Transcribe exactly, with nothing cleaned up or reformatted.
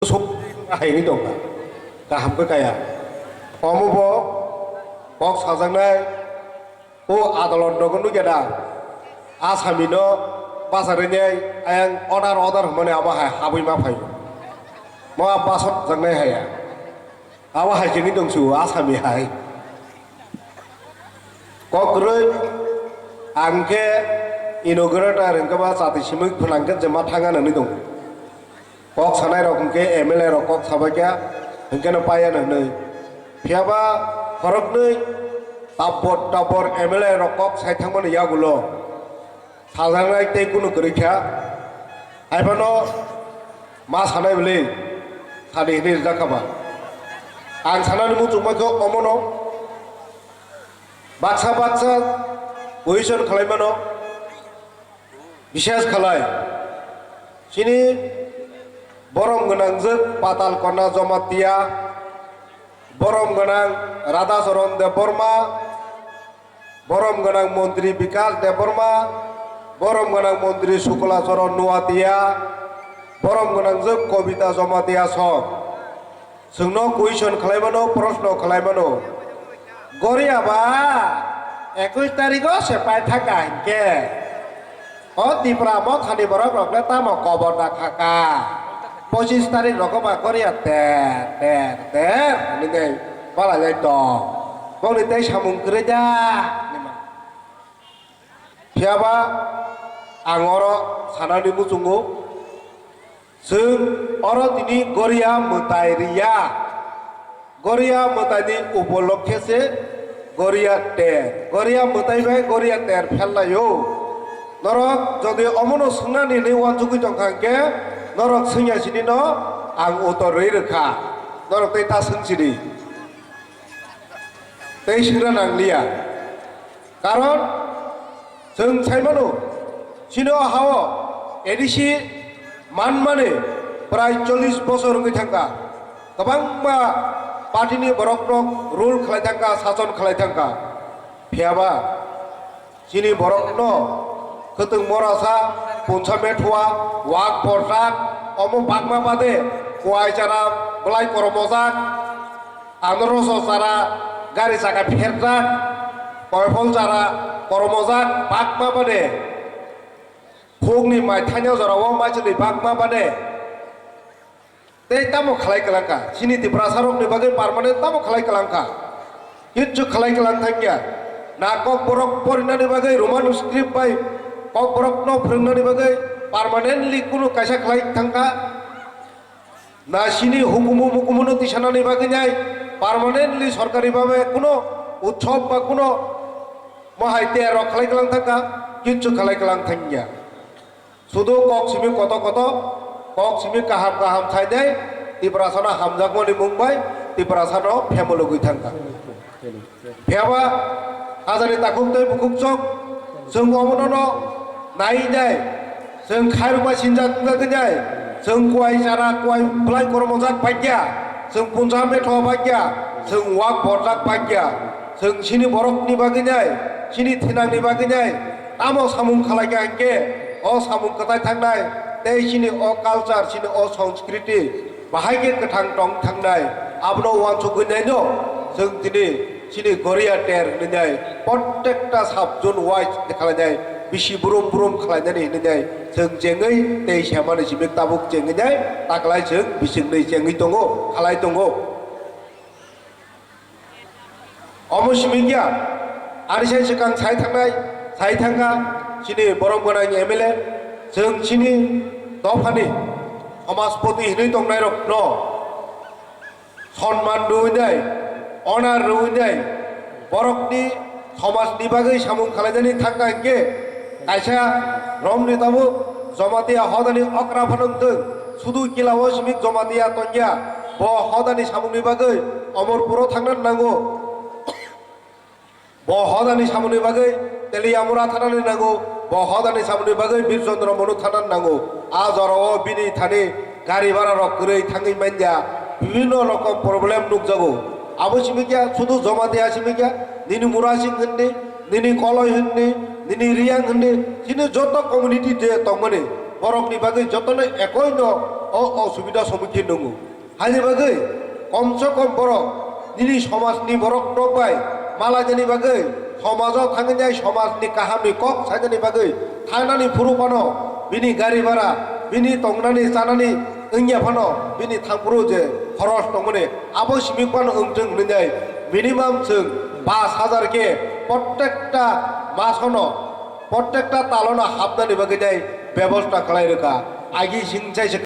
Sok haini tongkha, kaham khe kaya. Omo bo kok sajaknai, o adolot nogo nukya da, asami no basa rwnai, ayang order order hwnmani abo hai habwi ma phaio. Mo a basa jaknai haya. Abo hai khe wngwi tong su asami hai. Kok kwrwi ang khe inaugurator hwnkhe ba chati simui phwnang khe jema thanga nangni tong. Kok sanai rok hwnkhe M L A rok kok sabai kha hwnkhe no paiya no hwnwi. Phiya ba khoroknwi tabor tabor M L A rok kok sai thangmani yagulo. Sajaknai tei kunu kwrwi kha. Hai phano ma sanai bwle sadi hinwi rijak kha ba. Ang sanani muchungma khe omono baksa baksa question khlai mano, bishes khlai chini borom gwnangjwk Patal Kona Jamatia, borom gwnang Radhacharan Debbarma, borom gwnang montri Bikash Debbarma, borom gwnang montri Sukla Charan Nuatia, borom gwnangjwk Kobita Jamatia song. Chwngno question khlai mano, proshno khlai mano. Goria ba ekush tarikh o se pai thaka hinkhe. O Tipra mothani borok rok le tamo kobor da khaka. Pochis tarikh rogo ba goria ter ter ter hinwi nei balai lai tong. Bongni tei samung kwrwi da. Phiya ba ang oro sanani muchungo, chwng oro tini goria mwtai riya. Goria mwtaini upolokhe se goria ter, goria mwtai bai goria ter phellaio. Norok jodi omono swngnani hinwi uansugwi tongkha hwnkhe norok swngya sinino ang utor rwi rwkha. Norok tei ta swng sidi. Tei swngna nangliya. Karon chwng sai mano, chini o ha-o A D C manmani prai chollish bosor wngwi thangkha. Kwbangma party ni borok rok rule khlai thangkha, sason khlai thangkha. Phiya ba chini borok no khwtwng morasa, punsa methua, wak borjak, omo bakma bade kuai chara bwlai kormojak. Ano roso chara gari chaka pherjak, koiphol chara kormojak bakma bade, khukni mai thaino jorao maichwlwi bakma bade. Tei tamo khlai kwlangkha, chini Tiprasa rokni bagwi permanent tamo khlai kwlangkha? Kichu khlai kwlang thangya. Na Kokborok porinani bagwi Roman script bai Kokborokno phwrwngnani bagwi permanently kunu kaisa khlai thangkha? Na chini hukumu mukumuno tisanani bagwi nai permanently sorkari bhabe kuno utsob ba kuno mohai tiyar rok khlai kwlang thangkha? Kichu khlai kwlang thangya. Sudu kok simi koto koto, kok simi kaham kaham sainai, Tiprasano hamjakmani mung bai Tiprasano phemologwi thangkha. Phiyaba hajani takhuk tei bukhuk chok, chwng omonono nai nai, chwng khairokma sinjak wngjakgwi nai, chwng kuai chara, kuai bwlai kormojak paikya, chwng punsa metho paikya, chwng wak borjak paikya, chwng chini borokni bagwi nai, chini thinangni bagwi nai, tamo samung khlaikha hinkhe, o samung kwtai thangnai, tei chini o culture, chini o sanskriti, Bahai khe kwthang tong thangnai, abono uansugwi naino chwng tini chini goria ter hwnwi nai, prottekta sub zone wise khlainai, bisi brum brum khlainani hwnwi nai, chwng chengwi tei semani simi tabuk chengwi nai, taklai chwng bisingni chengwi tongo, khlai tongo. Omo simi kya, ani sai swkang sai thangnai, sai thangkha, chini borom gwnang M L A, chwng chini dophani somaspoti hinwi tongnairokno sonman rwinai, honor rwinai, borokni somajni bagwi samung khlainani thangkha hinkhe, Kaisa romni tabuk Jamatia hodani okra phano wngtwng, sudu kila o simi Jamatia tongya, bo hodani samungni bagwi Omorpuro thangna nango, bo hodani samungni bagwi Teliamura thanani nango, bo hodani samungni bagwi Birchandra Monu thanani nango. A jorao bini thani gari bhara rok kwrwi thangwi manya, bibhinno rokom problem nukjago. Abo simi kya, sudu Jamatia simi kya, nini Murasing hindi, nini Koloi hindi, nini Riang hindi, chini joto community je tongmani, borokni bagwi jotono ekoi no o osubida sommukhin nungo. Haini bagwi komse kom borok nini somajni borok rok bai malainani bagwi somajo thangwi nai somajni kahamni kok sainani bagwi thangnani phuru phano bini gari bhara, bini tongnani chanani wngya phano bini thangphuru je khoros tongmani abo simi phano wngthwng hwnwi nai minimum chwng pash hajar khe prottekta masono, prottekta talono hapnani bagwi nai bebosta khlai rwkha. Agi singchai se